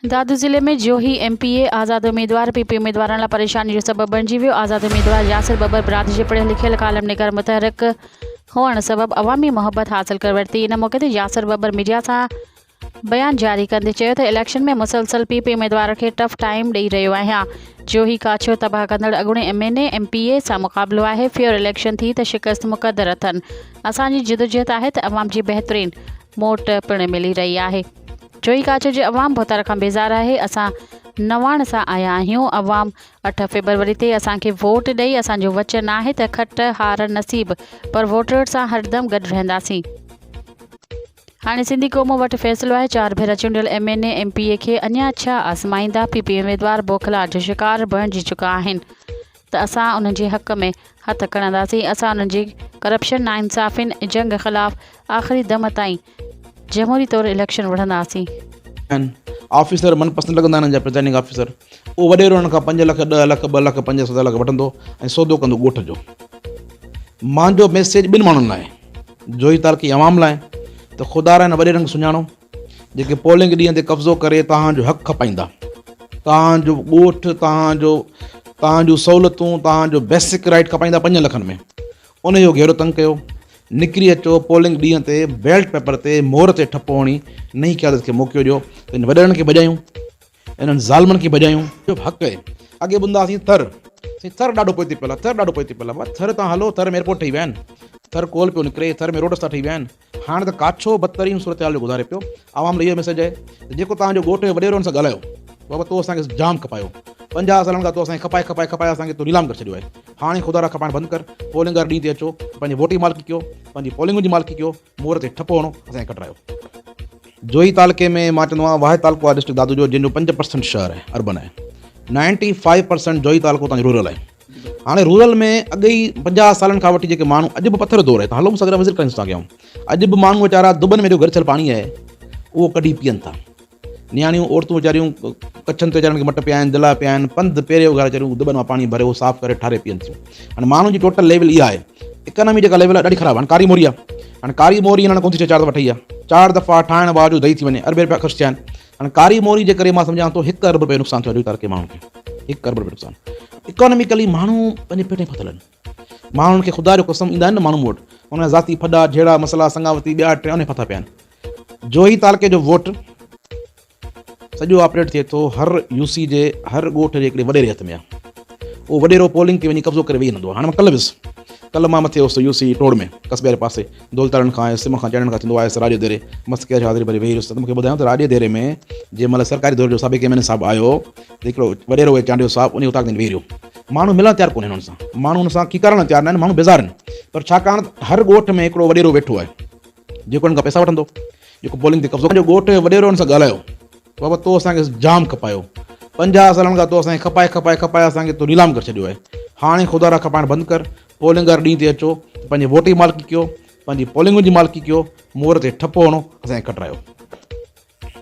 دادو ضلعي ۾ Johi M P اي آزاد اميدوار پي پي اميدوارن لاء پريشاني جو سبب بڻجي ويو، آزاد اميدوار ياسر ٻٻر برادري جي پڙهيل لکيل ڪالم نگار متحرڪ هئڻ سبب عوامي محبت حاصل ڪري ورتي، ان موقعي تي ياسر ٻٻر ميڊيا سان بيان جاري ڪندي چيو ته اليڪشن ۾ مسلسل پي پي اميدوار کي ٽف ٽائيم ڏئي رهيو آهيان، جوهي ڪاڇو تباهه ڪندڙ اڳوڻي M N A M P A سان مقابلو آهي، فيئر اليڪشن ٿي ته شڪست مقدر اٿن، اسان جي جدوجهد آهي ته عوام جي بهترين موٽ پڻ ملي رهي آهي. جوئي ڪاڇو جي عوام ڀوتار کان بيزار آهي، اسان نواڻ سان آيا آهيون، عوام اٺ فيبروري تي اسان کي ووٽ ڏئي، اسان جو وچن آهي ته کٽ هار نصيب پر ووٽرز سان هردم گڏ رهنداسين. هاڻي سنڌي قوم وٽ فيصلو آهي، چار ڀيرا چونڊيل M N A, M P A کي اڃا ڇا آزمائيندا، پي پي اميدوار بوکلاهٽ جو شڪار بڻجي چڪا آهن. ته اسان انهن جي حق ۾ هٿ کڻنداسين، اسان انهن جي ڪرپشن، ناانصافين ۽ جنگ خلاف آخري دم تائين جمهوري طور اليڪشن وڙهنداسين. آهن آفيسر من پسند لڳندا آهن جا پرزائيڊنگ آفيسر اهو وڏيرو انهن کان پنج لک ڏهه لک ٻه لک پنج ست لک وٺندو ۽ سودو ڪندو ڳوٺ جو مانجو ميسيج ٻن ماڻهن لاء جوهي تعلقي عوام لاء ته خدا را هن وڏيرن کي سڃاڻو جيڪي پولنگ ڏينهن تي قبضو ڪري توهان جو حق کپائيندا، توهان جو ڳوٺ، توهان جو توهان جون سهولتون، توهان جو بيسڪ رائيٽ کپائيندا پنجن لکن ۾ ان جو گهيرو تنگ ڪيو، نڪري اچو پولنگ ڏينهن تي بيلٽ پيپر تي مهر تي ٺپو هڻي نئين قيادت کي موقعو ڏيو ته ان وڏيرن کي ڀڄايون. انهن ظالمن کي ڀڄايون. جو حق آهي. اڳي ٻڌندا هئاسين ٿر. سائين ٿر ڏاڍو پوئتي پيل آهي، ٿر ڏاڍو پوئتي پيل آهي. بابا ٿر تان هلو، ٿر ۾ ايئرپورٽ ٺهي ويا آهن، ٿر ڪول پيو نڪري، ٿر ۾ روڊ رستا ٺهي ويا آهن. هاڻ ته ڪاڇو بدترين صورتحال جو گذاري پيو. عوام لاء اهو ميسيج آهي ته جيڪو توهان جو ڳوٺ جو وڏيرو ان سان ڳالهايو. بابا تو اسان کي جام کپايو. 50 سالن کان تو اسان کي کپائي کپائي کپائي اسان کي تو نيلام ڪري ڇڏيو آهي. هاڻي خدا را کپائڻ بند ڪر. پولنگ واري ڏينهن تي اچو ته پنهنجي ووٽ جي مالڪي ڪيو، پنهنجي پولنگن جي مالڪي ڪيو. مور تي ٺپو هڻو اسان کي ڪٽرايو. جوهي تعلقي ۾ مان چوندو آهيان واحد تعلقو آهي ڊسٽرڪٽ دادو جو جنهن جو 5% شهر آهي اربن آهي 95% جوهي تعلقو تان رورل آهي هاڻي رورل ۾ اڳ ئي 50 سالن کان وٺي جيڪي ماڻهو اڄ به پٿر دور آهي هلو مون سان گڏ وزٽ ڪرائيندس توهان کي آئون اڄ به ماڻهو ويچارا دٻن ۾ جو گهر ٿيل پاڻي آهي اهو ڪڍي پيئن ٿا نياڻيون عورتون ويچاريون ڪڇن تي ويچارن کي مٽ پيا آهن دلا پيا آهن پنڌ پيري اگهاڙي ويچاريون دٻن مان پاڻي ڀري اهو صاف ڪري ٺاري پيئن ٿيون هاڻي ماڻهن جي ٽوٽل ليول اها آهي اڪانامي جيڪا ليول آهي ڏاڍي خراب آهي ڪاري موري آهي هاڻي ڪاري موري هنن ڪون ٿي چار دفعا ٺهي آهي چار دفعا ٺاهڻ باوجود ڌئي ٿي وڃي اربين رپيا خرچ ٿيا آهن هاڻي ڪاري موري جي ڪري مان سمجهان ٿو هڪ ارب رپيو نقصان ٿيو آهي تارڪي ماڻهن کي هڪ ارب رپيو نقصان اڪاناميڪلي ماڻهو پنهنجي پيٽ ۾ ڦاٿل آهن ماڻهن کي خدا جو قسم ايندا آهن نه ماڻهو مون وٽ ان جا ذاتي ڦڏا جهيڙا مسئلا سڱاوتي ٻيا ٽيا انهي ڦاٿا پيا آهن جوهي تعلقي جو ووٽ سڄو آپريٽ ٿئي ٿو هر يو سي جي هر ڳوٺ جي هڪڙي وڏيري هٿ ۾ آهي اهو وڏيرو پولنگ تي وڃي قبضو ڪري ويهي رهندو آهي هاڻي مان ڪلهه ويس ڪلهه مان مٿي هوس يو سي ٽوڙ ۾ قصبي واري پاسي دولتاڻن کان آيس سم کان چڙهڻ کان ٿيندو آيس راڄي ديري مس ڪيش حاضري ڀري ويهي رهيس ته مونکي ٻڌايو ته راڄي ديري ۾ جنهن مهل سرڪاري دور جو سابق ايم اين اي صاحب آيو ته هڪڙو وڏيرو هو چانڊيو صاحب انهي اوطاق تي ويهي رهيو ماڻهو ملڻ تيار ڪونهن انهن سان ماڻهو ان سان کيڪارڻ لاء تيار ناهن ماڻهو بيزار آهن پر ڇاڪاڻ ته هر ڳوٺ ۾ هڪڙو وڏيرو ويٺو آهي جيڪو انهن کان پئسا وٺندو جيڪو پولنگ تي قبضو جو ڳوٺ جو وڏيرو ان سان ڳالهايو بابا تو اسان کي جام کپايو 50 سالن کان تو اسان کي کپائي کپائي کپائي اسان کي تو نيلام ڪري ڇڏيو آهي هاڻي خدا را کپائڻ بند ڪر پولنگ واري ڏينهن تي اچو ته پنهنجي ووٽ جي مالڪي ڪيو، پنهنجي پولنگن جي مالڪي ڪيو، مور تي ٺپو هڻو، اسان کي کٽرايو.